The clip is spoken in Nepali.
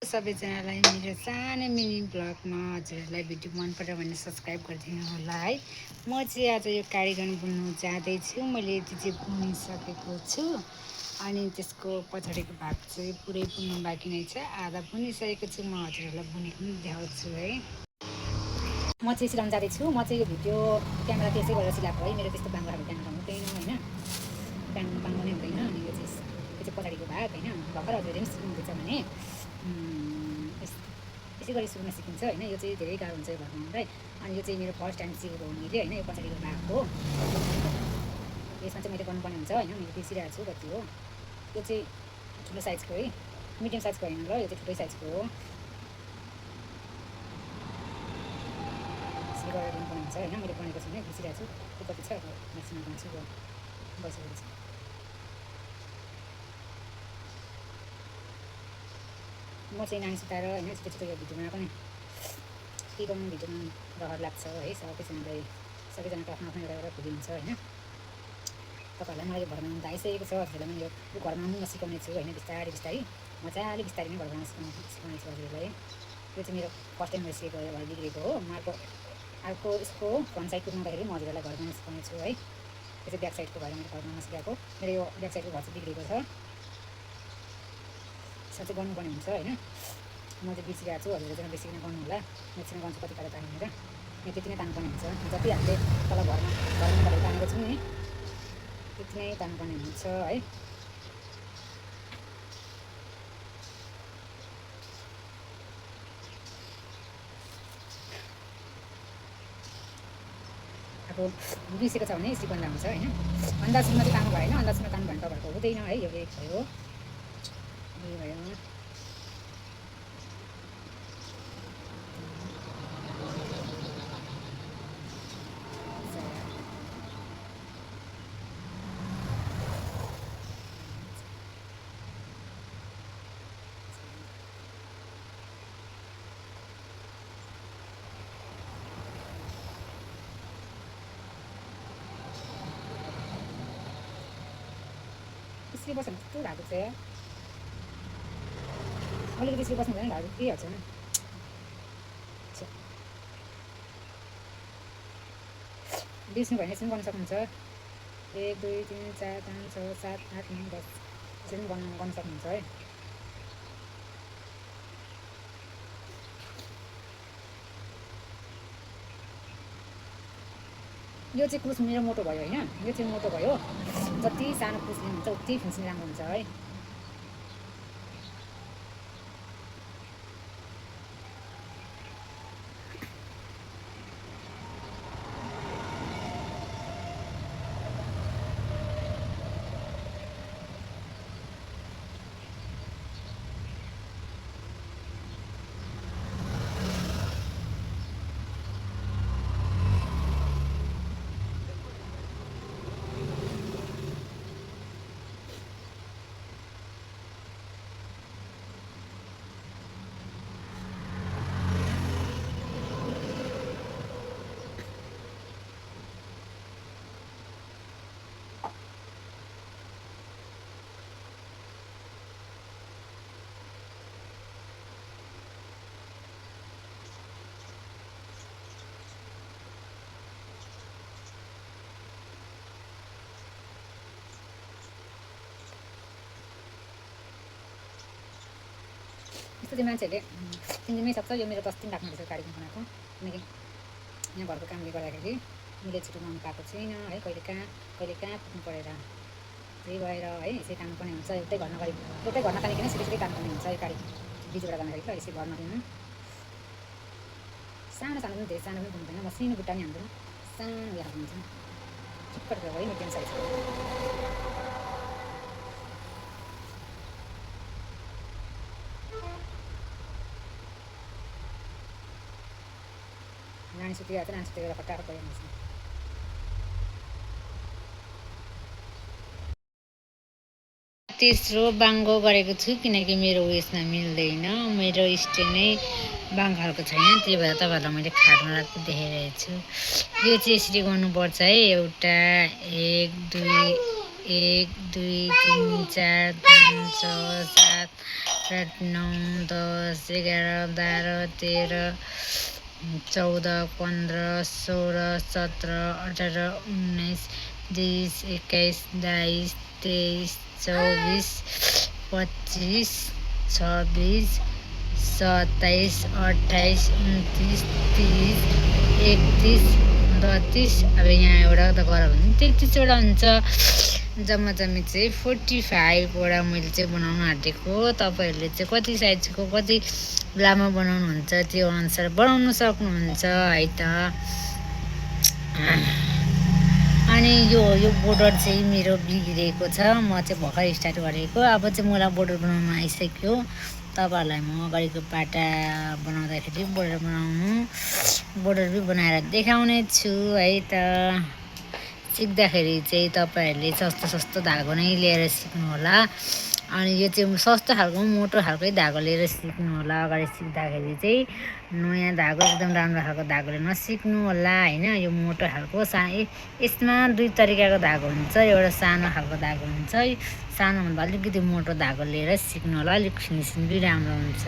सबैजनालाई मेरो सानो मिनी ब्लगमा हजुरहरूलाई भिडियो मन पऱ्यो भने सब्सक्राइब गरिदिनु होला है। म चाहिँ आज यो कार्डिगन बुन्नु जाँदैछु। मैले यति चाहिँ बुनिसकेको छु अनि त्यसको पछाडिको भाग चाहिँ पुरै बुन्नु बाँकी नै छ। आधा बुनिसकेको छु। म हजुरहरूलाई बुनेको पनि देखाउँछु है। म चाहिँ सिलाउनु जाँदैछु। म चाहिँ यो भिडियो क्यामेरा त्यसै गरेर सिलाएको है। मेरो त्यस्तो बाङ्गो खालको क्यामेरा हुँदैन होइन, बाङ्गो नै हुँदैन। अनि यो चाहिँ पछाडिको भाग होइन। भर्खर हजुरले पनि सिक्नुहुँदैछ भने यसै गरी सुरुमा सिकिन्छ होइन। यो चाहिँ धेरै गाह्रो हुन्छ यो घर बनाउनुलाई। अनि यो चाहिँ मेरो फर्स्ट टाइम सिकेको हो मैले होइन। यो पछाडिको भाग हो, यसमा चाहिँ मैले गर्नुपर्ने हुन्छ होइन। मैले बिर्सिरहेको छु कति हो। यो चाहिँ ठुलो साइजको है, मिडियम साइजको होइन ल, यो चाहिँ ठुलै साइजको हो। यसरी गरेर गर्नुपर्ने हुन्छ होइन। मैले बनेको छुइनँ, बिर्सिरहेको छु। त्यो कति छ अब म्याक्सिमम गर्छु बसिरहेको छ। म चाहिँ नानी सुताएर होइन छिटो छिटो यो भिडियो बनाएको नि के गर्नु, भिडियोमा रहर लाग्छ है। सबैजनाको आफ्नो आफ्नो एउटा खुबी हुन्छ होइन। तपाईँहरूलाई मलाई यो घर बनाउनु त आइसकेको छ। हजुरहरूलाई मैले यो घर बनाउनु म सिकाउने छु होइन। बिस्तारै बिस्तारै मजाले बिस्तारै नै घर बनाउनु सिकाउने छु हजुरहरूलाई। यो चाहिँ मेरो फर्स्ट टाइम मैले सिकेको घर बिग्रेको हो। म अर्को यसको फ्रन्ट साइड पुग्दाखेरि म हजुरहरूलाई घर बनाउनु सिकाउने छु है। यो चाहिँ ब्याक साइडको भएर मैले घर बनाउनु सिकाएको। मेरो यो ब्याक साइडको घर चाहिँ बिग्रेको छ, यसमा चाहिँ गर्नुपर्ने हुन्छ होइन। म चाहिँ बिर्सिरहेको छु, हजुरले चाहिँ बेसी गर्नु होला। म्याक्सिमम गर्छु कति पारा तानेर यहाँ त्यति नै तान्नुपर्ने हुन्छ। जति हामीले तल घरमा तानेको छौँ नि त्यति नै तान्नुपर्ने हुन्छ है। अब बिर्सेको छ भने यसरी बन्दा हुन्छ होइन। अन्दाजमा चाहिँ तान्नु भएन, अन्दाजमा तान्नु भने तपाईँहरूको हुँदैन है। यो एक भयो, यो भयो। त्यसरी बस्यो भने कस्तो ढाक छ, अलिकति त्यसरी बस्नु हुँदैन, ढाक केही हाल्छ बिर्स्नु भने यसरी गर्न सक्नुहुन्छ। 1 2 3 4 5 6 7 8 9 10 यसरी गर्न सक्नुहुन्छ है। यो चाहिँ क्रुस मेरो मोटो भयो होइन। यो चाहिँ मोटो भयो, जति सानो क्रुस लिनुहुन्छ उति फिनिसिङ राम्रो हुन्छ है। यस्तो चाहिँ मान्छेहरूले 3 दिनमै सक्छ। यो मेरो 10 दिन लाग्ने रहेछ कार्डिगन बनाएको। किनकि यहाँ घरको कामले गर्दाखेरि मैले छिटो बनाउनु पाएको छुइनँ है। कहिले कहाँ पुग्नु परेर त्यही भएर है यसरी तान्नुपर्ने हुन्छ। एउटै घर नतानिकन सिधै तान्नुपर्ने हुन्छ। यो गाडी बिचबाट जाँदाखेरि त यसरी घर नदिनु, सानो सानो पनि धेरै सानो पनि बुन्दैन, मसिनो बुट्टा पनि हाल्दैन, सानो यहाँ हुन्छ ठिक्क है मिडियम साइजको। नानी सुतिरहेको छ, नानी सुतेर फटाफट गइहाल्छ। तेस्रो बाङ्गो गरेको छु किनकि मेरो उयसमा मिल्दैन, मेरो स्ट्यान्ड नै बाङ्गो खालको छैन, त्यही भएर तपाईँहरूलाई मैले खाटमा राखेको देखाइरहेको छु। यो चाहिँ यसरी गर्नुपर्छ है। एउटा 1 2 3 4 5 6 7 8 9 10 11 12 13 14 15 16 17 18 19 20 21 22 23 24 25 26 27 28 29 30 31 32 अब यहाँ एउटा त गर भने 33वटा हुन्छ। जम्मा जम्मी चाहिँ 45वटा मैले चाहिँ बनाउन आँटेको। तपाईँहरूले चाहिँ कति साइजको कति लामो बनाउनुहुन्छ त्यो अनुसार बनाउन सक्नुहुन्छ है त। अनि यो बोर्डर चाहिँ मेरो बिग्रेको छ, म चाहिँ भर्खर स्टार्ट गरेको। अब चाहिँ मलाई बोर्डर बनाउन आइसक्यो। तपाईँहरूलाई म अगाडिको पाटा बनाउँदाखेरि बोर्डर पनि बनाएर देखाउने छु है त। सिक्दाखेरि चाहिँ तपाईँहरूले सस्तो धागो नै लिएर सिक्नु होला। अनि यो चाहिँ सस्तो खालको मोटो खालकै धागो लिएर सिक्नु होला। अगाडि सिक्दाखेरि चाहिँ नयाँ धागो एकदम राम्रो खालको धागोले नसिक्नु होला होइन। यो मोटो खालको यसमा 2 तरिकाको धागो हुन्छ। एउटा सानो खालको धागो हुन्छ, सानोभन्दा अलिकति मोटो धागो लिएर सिक्नु होला। अलिक फिनिसिङ पनि राम्रो हुन्छ।